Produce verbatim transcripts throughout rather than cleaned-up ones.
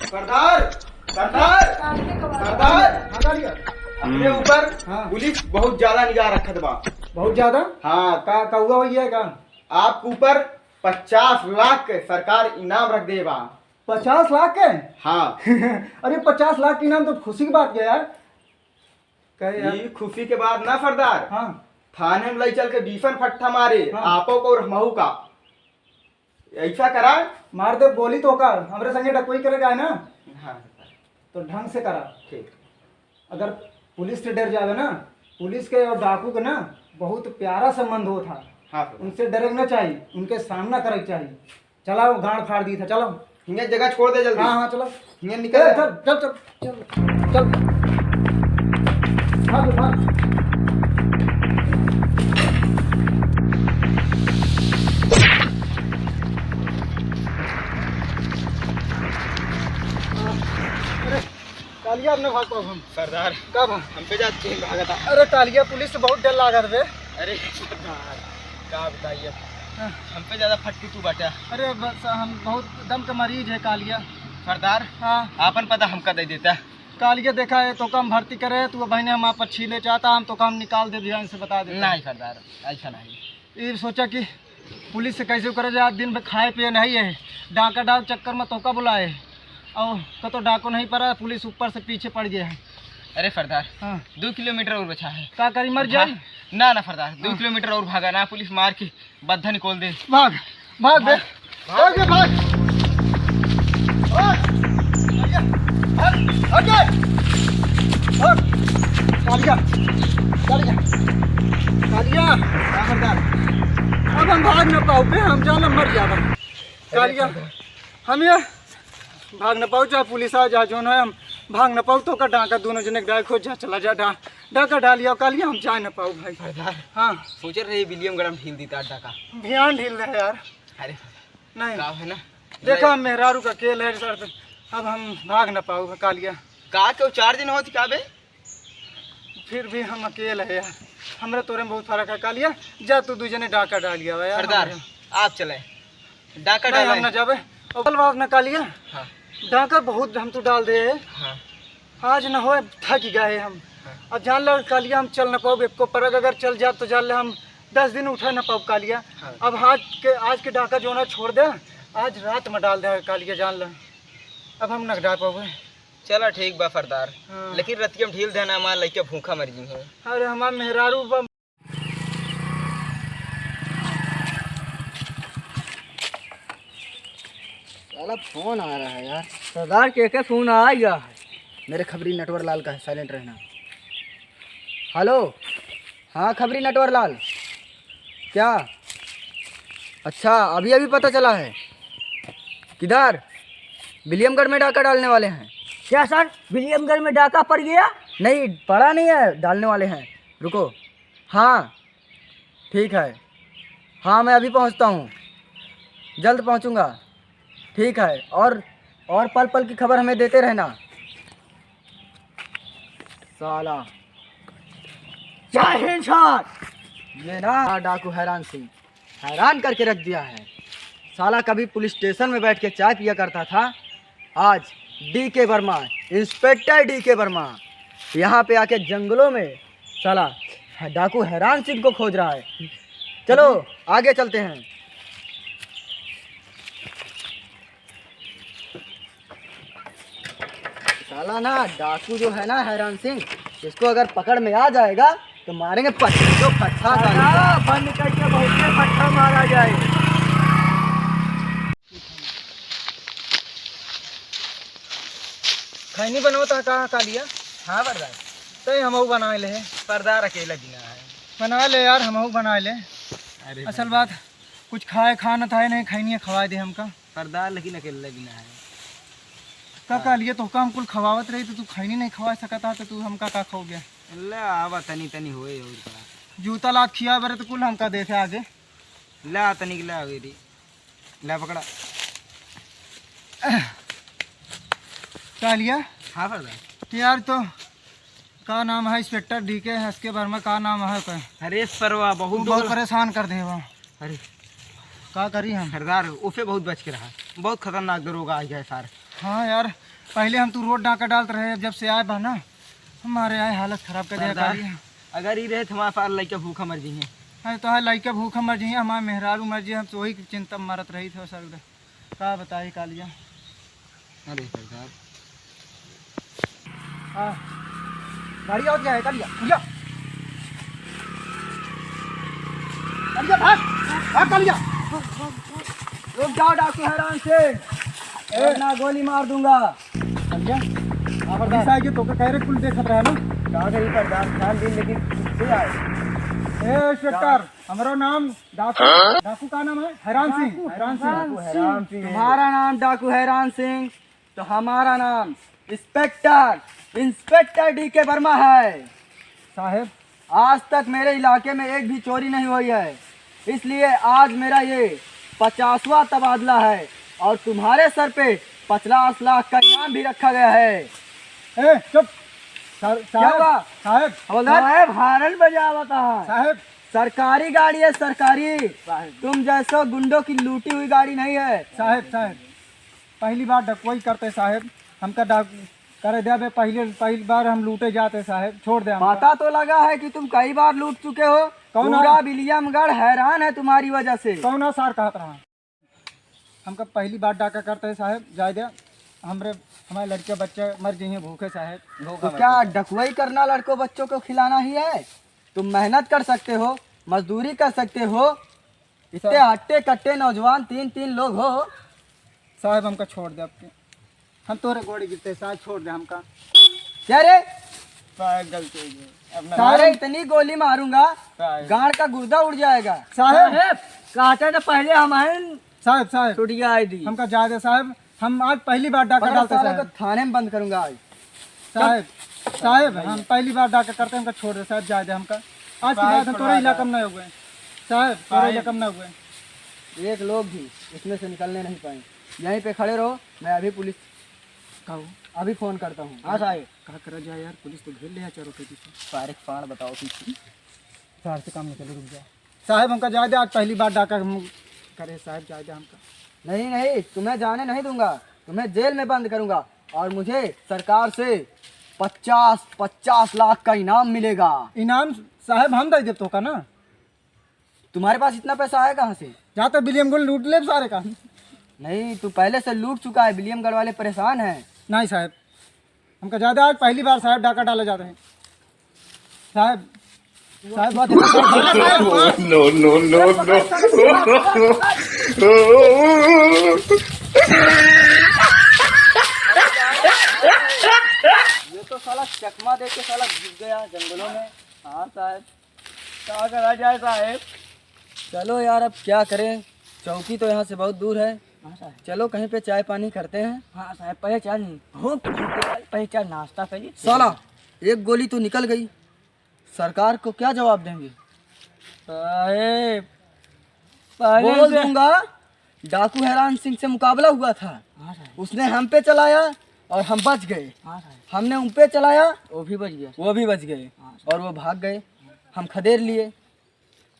सरदार, सरदार, सरदार। हाँ, कालिया। अपने ऊपर हाँ। पुलिस बहुत ज्यादा निगाह रखत बा। बहुत ज्यादा? हाँ। का, का हुआ हो गया का? आपके ऊपर पचास लाख के सरकार इनाम रख दे बा। पचास लाख के? हाँ। अरे, पचास लाख के इनाम तो खुशी की बात है यार। कहे यार। ई खुशी के बात ना सरदार। हाँ। थाने में लई चल के बीसन फट्टा मारे, हाँ। आपो को और हमहू का। ऐसा करा। मार दे गोली तो का, हमरे संगे डकवई करे जाए ना। हाँ। तो ढंग से करा। ठीक। अगर पुलिस से डर जावे ना, पुलिस के और डाकू के ना बहुत प्यारा संबंध होत है। हाँ, सरदार। उनसे डरे के ना चाहिए, उनके सामना करे के चाहिए। चलाओ, गांड फाड़ दी था, चलो। हियाँ जगह छोड़ दे जल्दी। हाँ, हाँ, चलो। हियाँ निकल ए, जा। चल, चल, चल, चल, चल। भाग, भाग। अरे, कालिया, अब न भाग पाउब हम। सरदार, कब हम? हम पे जा चेन भागा था। अरे कालिया, पुलिस से बहुत डर लागत बे। अरे सरदार, का बताइए, हाँ। हम पे ज्यादा फट्टू तू बाटा। अरे बस, हम बहुत दम के मरीज है कालिया। सरदार, हाँ। आपन पता हमका दे देता। कालिया, देखा है, तोका हम भर्ती करे, तू बहने हम आप छीने चाहता, हम तोका हम निकाल दे दिया, इनसे बता देता। नहीं सरदार, ऐसा नहीं। ये सोचा कि पुलिस से कैसे करे जाए, दिन भर खाए पिए नहीं है, डाका डाल चक्कर में तोका बुलाए, और कतो डाको नहीं पड़ा, पुलिस ऊपर से पीछे पड़ गया है। अरे सरदार, हाँ। दो किलोमीटर और बचा है। का करी, मर जाए? हाँ। ना, ना सरदार, दो हाँ। किलोमीटर और भागा ना, पुलिस मार के बद्धा निकाल दे। भाग, भाग बे। भाग। भाग बे, भाग। भाग। भाग, भाग, भाग। भाग। कालिया। कालिया। कालिया। हाँ, सरदार। अब हम भाग न पाउब बे, हम जान मर जाबा। अरे कालिया। सरदार। हम ये भाग न पाउब, चाहे पुलिस आ जाए, जौन है, हम भाग न पाउब, तोका डाका दोनों जने डाक हो जा, चला जा, डा-, डाका डालिया, कालिया हम जाए न पाउब भाई। सरदार, हाँ। सोच रहे विलियमगढ़ में ढील देता डाका। ध्यान ढील रहे यार। अरे, नहीं। का है ना? देखा, हम मेहरारू का अकेल है सर, अब हम भाग न पाउब कालिया। का के चार दिन होत का बे? फिर भी हम अकेल है यार, हमरा तोरे में बहुत फर्क है। कालिया, जा तू दू जने डाका डालिया यार, सरदार, हमरे। आप चले, डाका नहीं, डाले। हम ना जाबे। और कल बात ना कालिया, हाँ। डाका बहुत हम तो डाल दे है। हाँ। आज न होए, थक गए हम। हाँ। अब जान लो कालिया, हम चल न पाउब एको परग, अगर चल जाब तो जान ले हम दस दिन उठा न पाउब कालिया। हाँ। अब आज के, आज के डाका जो ना छोड़ दे, आज रात में डाल दे कालिया, जान ले। अब हम न डाल पाउबे। चला ठीक बा सरदार, हाँ। लेकिन रतिया में ढील देना, हमार लइका भूखा मर जी हैं। अरे हमार मेहरारू बा। साला फोन आ रहा है यार। सरदार के के फोन आ गया है। मेरे खबरी नटवर लाल का है, साइलेंट रहना। हेलो, हाँ खबरी नटवर लाल, क्या? अच्छा, अभी अभी पता चला है। किधर? विलियमगढ़ में डाका डालने वाले हैं। क्या सर, विलियमगढ़ में डाका पड़ गया? नहीं, पड़ा नहीं है, डालने वाले हैं। रुको। हाँ, ठीक है। हाँ, मैं अभी पहुँचता हूँ, जल्द पहुँचूँगा। ठीक है, और, और पल पल की खबर हमें देते रहना। साला। जय हिंद सर। ये ना डाकू हैरान सिंह हैरान करके रख दिया है। साला कभी पुलिस स्टेशन में बैठ के चाय पिया करता था, आज डी के वर्मा, इंस्पेक्टर डी के वर्मा यहाँ पे आके जंगलों में साला डाकू हैरान सिंह को खोज रहा है। चलो आगे चलते हैं। साला ना डाकू जो है ना हैरान सिंह, इसको अगर पकड़ में आ जाएगा तो मारेंगे पच्चीसों फट्टा साला। बंद करके बहुत फट्टा मारा जाए। खैनी बनवत है का कालिया? हाँ सरदार। तय हमहू बनाए ले। सरदार अकेला बिना है। बना ले यार, हमहू बनाए ले। अरे असल बात, कुछ खाए खाना था नहीं, खैनी खवाए दे हमका। सरदार लेकिन अकेले बिना है। का हाँ। कालिया, तोहका हम कुल खवावत रही तो तू खैनी नहीं खवा सकता, तो तू हमका का खाओगे? ले आवा तनी तनी होए और का। जूता लात खिया बरे तो कुल हमका देखे आगे। ला तनिक ला अवेरी। ला पकड़ा। कालिया? हाँ सरदार। यार तो का नाम है इंस्पेक्टर डी के, एस के वर्मा का नाम है का? अरे सरवा बहुत बहुत डोला। परेशान कर दे बा। अरे। का करी हम? सरदार उसे बहुत बच के रहा, बहुत खतरनाक दरोगा आ गया है सार। हाँ यार, पहिले हम तू रोड डाका डालत रहे, अब जब से आए बा ना, हमारे आए हालत खराब कर दिया सरदार, काली। अगर ई रहे तो हमारे सारे लइका भूखा मर जइहें। अरे तो है लइका भूखा मर जइहें, हमारे मेहरारू मर जइहें, हम तो वही चिंता में मरत रही थे सर। का बताई कालिया। अरे सरदार। हाँ। गाड़ी आओ जाए, कालिया, कालिया। कालिया, भाग, भाग, कालिया। रुक जाओ, डाकू हैरान सिंह, ए। वरना गोली मार दूंगा। कालिया, खबरदार। पुलिस आएगी तो का कह रहे, कुल देखत रहे ना। का कही सरदार, ध्यान दिन लेकिन पीछे आए। ए, इंस्पेक्टर, हमारा नाम डाकू, हाँ? डाकू का नाम है? हैरान सिंह, डाकू हैरान सिंह। हैरान सिंह। तुम्हारा नाम डाकू हैरान सिंह, तो हमारा नाम इंस्पेक्टर, इंस्पेक्टर डी के वर्मा है। साहब। आज तक मेरे इलाके में एक भी चोरी नहीं हुई है, इसलिए आज मेरा ये पचासवाँ तबादला है और तुम्हारे सर पे पचास लाख का इनाम भी रखा गया है। ए, चुप। सर, क्या साहब, हुआ? साहब। हवलदार? साहब, हारन बजावता है। साहब। सरकारी गाड़ी है, सरकारी। साहब। तुम जैसे गुंडों की लूटी हुई गाड़ी नहीं है। साहब, साहब, पहली बार डकवई करते साहब, हमका डाक-, करे दे बे, पहले, पहली बार हम लूटे जाते साहब, छोड़ दे हमका। पता तो लगा है कि तुम कई बार लूट चुके हो। कौन पूरा आ-, विलियमगढ़ हैरान है तुम्हारी वजह से। कौन आ सार कहत रहा? हमका पहली बार डाका करते हैं साहब, जाए दे। हमरे, हमारे लड़के बच्चे मर जइहें भूखे साहब। भूखा तो मर क्या जाए। डकवई करना लड़कों बच्चों को खिलाना ही है? तुम मेहनत कर सकते हो, मजदूरी कर सकते हो, इतने साहब। हट्टे कट्टे नौजवान तीन तीन लोग हो। साहब, हमका छोड़ दे आपके, हम तोरे गोड़े गिरते साहब, छोड़ दे हमका। क्या रे? साहब, गलती हो गई। अपना साहब। अरे, इतनी गोली मारूंगा, साहब। गांड का गुर्दा उड़ जाएगा। साहब। साहब, काटे तो पहले हम आए। साहब, साहब। छुटिया आई दी। हमका जाए दे साहब, हम आज पहली बार डाका पकड़ो डालते साले साहब। को थाने में बंद करूंगा आज। साहब, साहब, भैया। हम पहली बार डाका करते, हमका छोड़ दे साहब, जाए दे हमका। आज के साहब, बाद हम तोरा छोड़वा इलाका दे। में ना हुए। साहब, तोरा साहब। इलाका में ना हुए। एक लोग भी इसमें से निकलने नहीं पाए। यहीं पे खड़े रहो, मैं अभी पुलिस का हो? अभी फोन करता हूँ। हाँ साहब। का करा जाए यार, पुलिस तो घेर ले है चारों तरफ से। सारे पाड़ बताओ पीछे। सार से काम निकले, रुक जा। साहब, हमका जाए दे, आज पहली बार डाका हम करे साहब, जाए दे हमका। नहीं, नहीं, तुम्हें जाने नहीं दूंगा, तुम्हें जेल में बंद करूंगा और मुझे सरकार से पचास, पचास लाख का इनाम मिलेगा। इनाम साहब हम दे देब तोका ना। तुम्हारे पास इतना पैसा आया कहाँ से? जा तो विलियमगढ़ लूट ले सारे का। नहीं, तू पहले से लूट चुका है, विलियमगढ़ वाले परेशान हैं। नहीं साहब, हमका जाए दे, आज पहली बार साहब डाका डाले जाते हैं। साहब, साहब, बहुत No, no, no, no। ये तो साला चकमा दे के साला घुस गया जंगलों में। हाँ साहब, क्या करा जाए साहब? चलो यार, अब क्या करें, चौकी तो यहाँ से बहुत दूर है। हाँ साहब। चलो कहीं पे चाय पानी करते हैं। हाँ साहब, पहले चाय नहीं, भूख लगी है, पहले चाय नाश्ता करिए। साला, एक गोली तो निकल गई, सरकार को क्या जवाब देंगे? साहब, पहले बोल से दूंगा, डाकू हैरान सिंह से मुकाबला हुआ था, हाँ साहब। उसने हम पे चलाया और हम बच गए। हाँ साहब। हमने उन पे चलाया, वो भी बच गया। वो भी बच गए हाँ साहब। और वो भाग गए, हम खदेड़ लिए।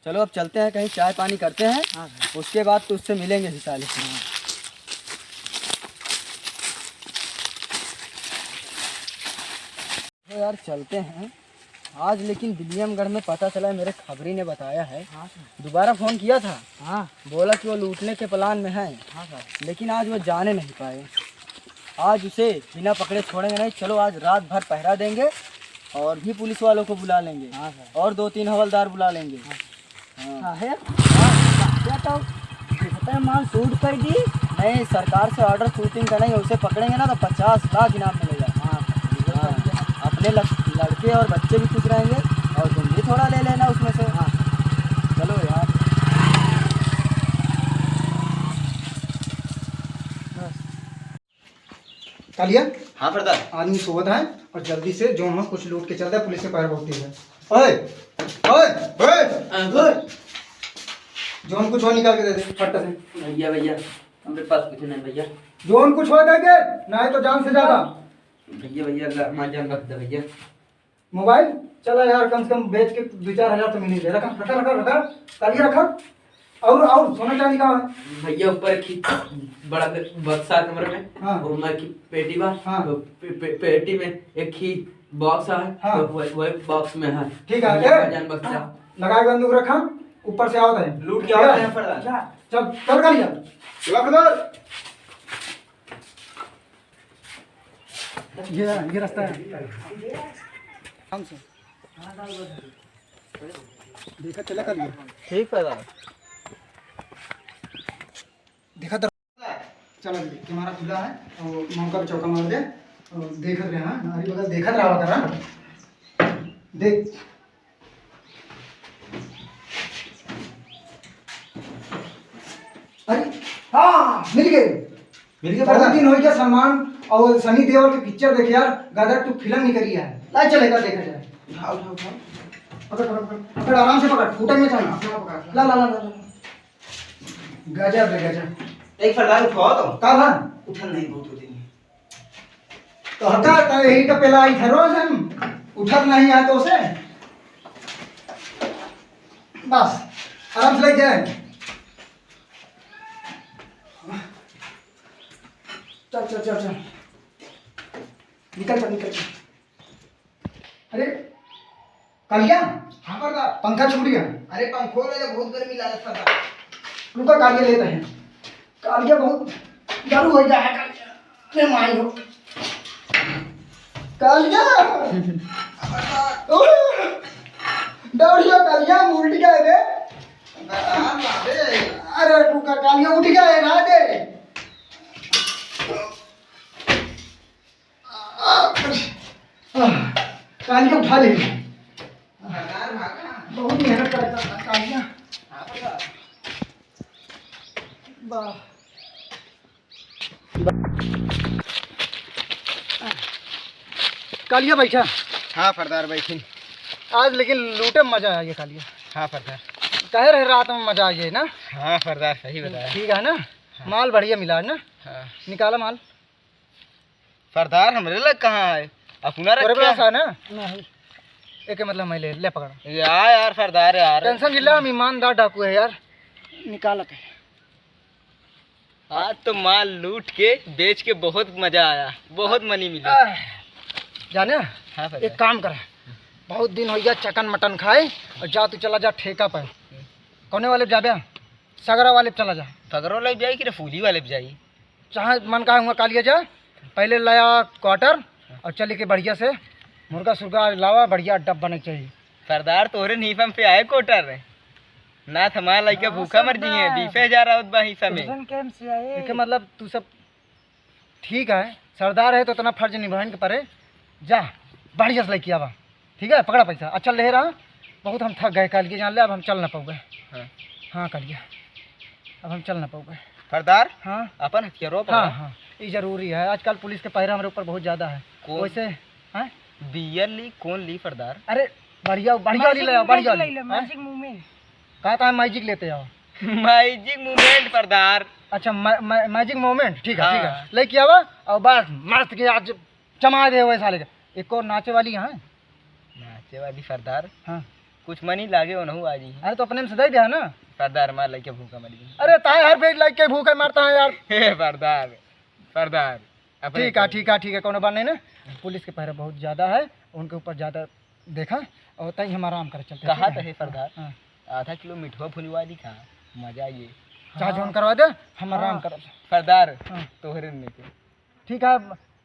चलो अब चलते हैं, कहीं चाय पानी करते हैं, हाँ भाई। उसके बाद तो उससे मिलेंगे ही साले से। हाँ। तो यार चलते हैं आज, लेकिन विलियमगढ़ में पता चला है, मेरे खबरी ने बताया है, हाँ सर। दोबारा फोन किया था, हाँ। बोला कि वो लूटने के प्लान में है, हाँ सर। लेकिन आज वो जाने नहीं पाए। आज उसे बिना पकड़े छोड़ेंगे नहीं। चलो आज रात भर पहरा देंगे और भी पुलिस वालों को बुला लेंगे हाँ सर। और दो तीन हवलदार बुला लेंगे। हाँ। हाँ। साहेब, हाँ। क्या तो दिखता है माल शूट कर दी। नहीं, सरकार से ऑर्डर शूटिंग का नहीं, उसे पकड़ेंगे ना तो पचास लाख इनाम मिलेगा। हाँ। हाँ। अपने लड़-, लड़के और बच्चे भी खुश रहेंगे और तुम भी थोड़ा ले लेना उसमें से। हाँ। चलो यार। कालिया? हाँ सरदार। आदमी सोवत है और जल्दी से जौन हो कुछ लूट के चल दे, पुलिस के पहर बहुत तेज है। ओए, ओए, ओए, ओए। जौन कुछ हो निकाल के दे दे, फट से। भैया, भैया, हमरे पास कुछ नहीं भैया। जौन कुछ हो दे दे, नहीं तो जान से ज्यादा। भैया, भैया, अल्लाह हमारी जान बख्श दे भैया। मोबाइल चला यार, कम से कम बेच के दो चार हजार तो मिल ही जाए। रखा, रखा, रखा, रखा, कालिया रखा। और, और सोना चांदी का है? भैया, ऊपर एक ही बड़ा बक्सा है कमरे में, हाँ। और मैं की पेटी बा, हाँ। तो पे-, पे-, पेटी में एक ही बॉक्स है, हाँ। तो वही, वही बॉक्स में है। ठीक है, भैया, ए, जान बख्श जा। लगा के बंदूक रखा, ऊपर से आवत है। लूट के आवत है, फरदार। जा, चल, चल, गाड़ी चल। चला, फरदार। ये, ये रास्ता है। आराम से। देखा चला कर लिया। ठीक है दादा। देखा दर-, चला दे, कैमरा खुला है और मौका पे चौका मार दे और देखत रहे, हाँ, नारी बगल देखत रहा होता ना। देख। अरे, हाँ, मिल गए। मिल गए बहुत पता। दिन हो गया सलमान और सनी देओल के पिक्चर देखे यार, गदर टू फिल्म निकली है। ला चलेगा देखा जाए। उठा, उठा, उठा। पकड़, पकड़, पकड़, पकड़, आराम से पकड़, फूटे में चाहिए। हाँ, पकड़, पकड़। ला, ला, ला, ला, ला। गजब रे गजब। एक फरदार उठवाओ तो। का भा? उठन नहीं बहुत हो दिन। तो हटा, तो यही का पहला आई था रोज हम, उठत नहीं है तो उसे। बस, आराम से लेके जाए। चल, चल, चल, चल। निकल, चल, निकल, चल। अरे, कालिया? हाँ, फरदार। पंखा छूट गया। अरे, पंखो में तो बहुत गर्मी लागत, फरदार। रुका, कालिया लेते हैं। कालिया बहुत दारू हो गया है, कालिया। अरे माई हो। कालिया! ओ! दौड़िया कालिया, उठ गया रे। फरदार, बाप रे। अरे रुका, कालिया उठ गया है, राधे। कालिया उठा ले। बहुत मेहनत करता था कालिया। वाह। कालिया बैठा। हाँ फरदार बैठिन। आज लेकिन लूटे में मजा आ गया कालिया। हाँ फरदार। कहे रहे रात में मजा आ गया ना। हाँ फरदार सही बताया। ठीक है ना। हाँ। माल बढ़िया मिला है ना। हाँ। निकाला माल। फरदार हमरे लग कहाँ है? अपना तोरे रखे पास है। है ना? नहीं। एके मतलब मैं ले, ले पकड़। या यार फरदार यार। टेंशन जिला हम ईमानदार डाकू है यार। निकालत है। आज तो माल लूट के, बेच के बहुत मजा आया, बहुत मनी मिला। आह, जाने? हाँ फरदार। एक काम कर, बहुत दिन हो गया चकन मटन खाए, और जा तू चला जा ठेका पर। कौने वाले पे जाबे? सगरा वाले पे चला जा। सगरा वाले पे जाई कि रफूली वाले पे जाई? जहाँ मन कहा हुआ कालिया जा, पहले लाया क्वार्टर और चली के बढ़िया से मुर्गा सुर्गा लावा, बढ़िया अड्डा बने के चाहिए। सरदार तोहरे नीफम पे आए क्वार्टर रे। ना त हमार लइका हाँ, भूखा मर जिहे, सरदार। बीसे हजार आवत बा हिस्सा में। प्रिजन कैंप से आए। एके मतलब तू सब ठीक है, सरदार है तो इतना फर्ज निभाइन के परे। जा, बढ़िया से लइके आवा। ठीक है, पकड़ा पैसा। अच्छा ले रहा, बहुत हम थक गए कालिया, जान ले, अब हम चल ना पाउबे। हाँ। हाँ कालिया, अब हम चल ना पाउबे। सरदार, हाँ। अपन हथियारो पर हाँ, हाँ, ई जरूरी है। आजकल पुलिस के पहरा हमरे ऊपर बहुत ज्यादा है। कौन? वैसे, हैं? बियर ली, कौन ली सरदार? अरे, बढ़िया, बढ़िया वाली ले आओ, बढ़िया वाली। मैजिक मूवमेंट। कहा था मैजिक लेते आओ। मैजिक मूवमेंट सरदार। अच्छा, मै-, मै-, मैजिक मूवमेंट, ठीक है, ठीक है। हाँ। लेके आवा और बस मस्त के आज जमा दे हुए साले के। एक और नाचे वाली है। नाचे वाली सरदार? हाँ। कुछ मनी लागे ओनहु आ जी। अरे तो अपने में से दे दे ना। सरदार मार लइके भूखा मर गई। अरे ताहे हर बेच लइके भूखा मरता है यार। हे सरदार, सरदार, अपने ठीक है, ठीक है, ठीक है, कोनो बात नहीं ना। पुलिस के पहरा बहुत ज्यादा है, उनके ऊपर ज्यादा देखा, और तई हम आराम करे चलते हैं, कहा ठीक है? तो है सरदार, हाँ। आधा किलो मिठवा फुलवा दी खा, मजा आइए। चाहे हाँ। जोन करवा दे, हम आराम हाँ। करब। सरदार, हाँ। तोहरे में के। ठीक है,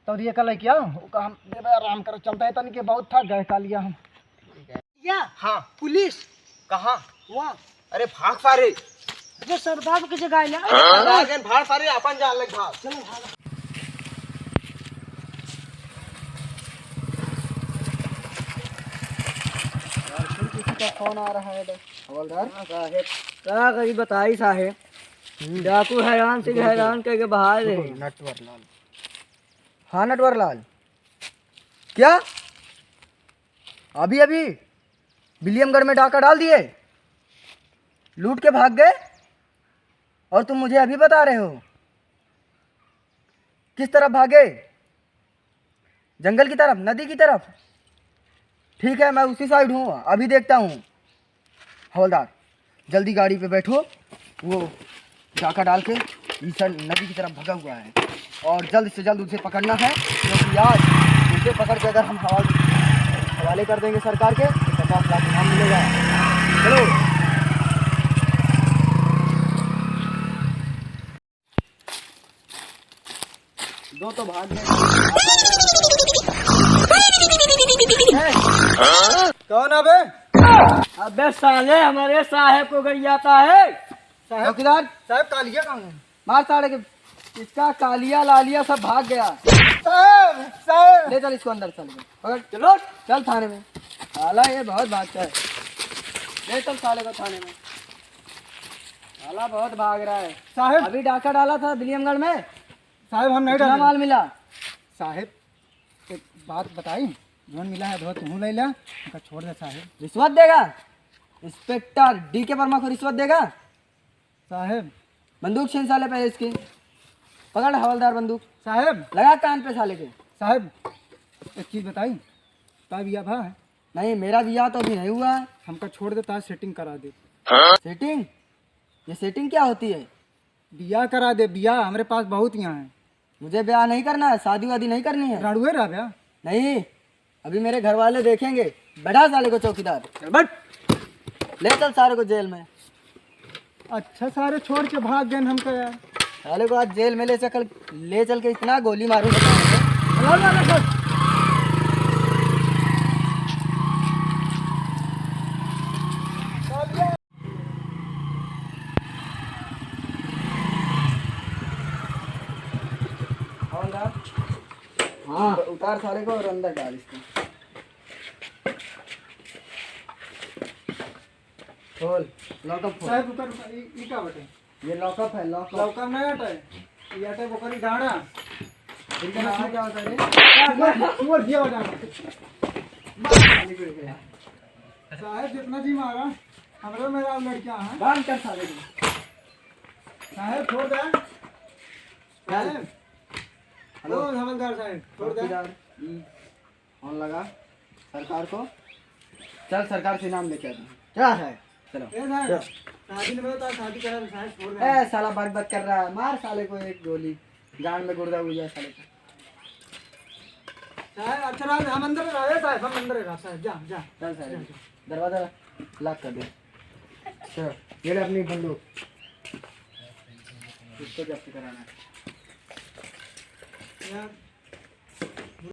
तो ये कल क्या? ओका हम देबे आराम करे चलते हैं, तनी के बहुत थक गए कालिया हम। ठीक है। या? हाँ। पुलिस? कहाँ? वहाँ। अरे भाग सारे। जो सरदार के जगह आइला। अरे भाग, भाग सारे, अपन जान लग भाग। चलो भाग। यार, फिर किसी का फोन आ रहा है इधर। हवलदार? हाँ, साहेब। का करी बताई, साहेब? हम्म। डाकू हैरान से रुको, रुको। हैरान करके बाहर रहे। रुको, नटवर लाल। हाँ, नटवर लाल। क्या? अभी, अभी विलियमगढ़ में डाका डाल दिए, लूट के भाग गए, और तुम मुझे अभी बता रहे हो? किस तरफ भागे? जंगल की तरफ, नदी की तरफ? ठीक है, मैं उसी साइड हूँ, अभी देखता हूँ। हवलदार, जल्दी गाड़ी पे बैठो, वो डाका डाल के ईसा नदी की तरफ भगा हुआ है और जल्द से जल्द उसे पकड़ना है, क्योंकि आज उसे पकड़ के अगर हम हवाले, हवाले कर देंगे सरकार के, तो पचास लाख इनाम मिलेगा। चलो। दो तो भाग गए। कौन अबे? अबे साले, हमारे साहेब को गरियाता है। साहेब? चौकीदार? साहेब, कालिया कहाँ है? मार साले के, इसका कालिया लालिया सब भाग गया। साहेब, साहेब। ले चल इसको अंदर, चल के पकड़। चलो। चल थाने में। साला ये बहुत भागता है। ले चल साले को थाने में। साला बहुत भाग रहा है। साहेब। अभी डाका डाला था दिलियमगढ़ में। साहेब, हम नहीं कितना डाले। माल मिला? साहेब, एक बात बताई, जौन मिला है, धो तू ले ला, हमका छोड़ दे साहेब। रिश्वत देगा? इंस्पेक्टर डी के वर्मा को रिश्वत देगा? साहेब। बंदूक छीन साले पे इसकी। पकड़ हवलदार बंदूक। साहेब। लगा कान पे साले के। साहेब, एक चीज बताई, तोहार बियाह भा है? नहीं, मेरा बियाह तो अभी नहीं हुआ। हमका छोड़ दे, तोहार सेटिंग करा दे। सेटिंग? ये सेटिंग क्या होती है? बियाह करा दे, बियाह हमरे पास बहुत यहाँ है। मुझे ब्याह नहीं करना है, शादी वादी नहीं करनी है। रड़ुए रह ब्याह। नहीं, अभी मेरे घर वाले देखेंगे। बैठा साले को चौकीदार। चल बैठ। ले चल सारे को जेल में। अच्छा, सारे छोड़ के भाग गए हमका यार। साले को आज जेल में ले चल, ले चल के इतना गोली मारूंगा। चलो, चलो, चलो। हवलदार, हाँ। उतार सारे को और अंदर डाल इसको। खोल, लॉकअप खोल। साहेब, रुका, रुका, ई, ई का बटे? ये लॉकअप है, लॉकअप। लॉकअप नहीं हटे, ये हटे बोकरी डांडा। इनका नाम क्या होता है रे? सुअर, सुअर दिया डांडा। बाहर निकल गया। साहेब, जितना जी मारा, हमरे में राव लड़कियां हैं। बांध कर सारे को। साहेब, छोड़ दे। साहेब। हेलो। हेलो, हवलदार साहेब, छोड़ दे। चौकीदार, हम्म, फोन लगा सरकार को। चल, सरकार से इनाम लेके आते हैं। क्या है? चलो। ए साहेब, क्या? शादी नहीं होता, शादी करा, साहेब, छोड़ दे। ए, साला बक बक कर रहा है, मार साले को एक गोली, गांड में गुर्दा हुई जाए साले को। साहेब, अच्छा रहा, हम अंदर रहा, ए साहेब, हम अंदर रहा, साहेब, जा, जा। चल साहेब, जा, जा। दरवाजा लॉक कर दे। चल, ये ले अपनी बंदूक, इसको जब्त कराना है। यार,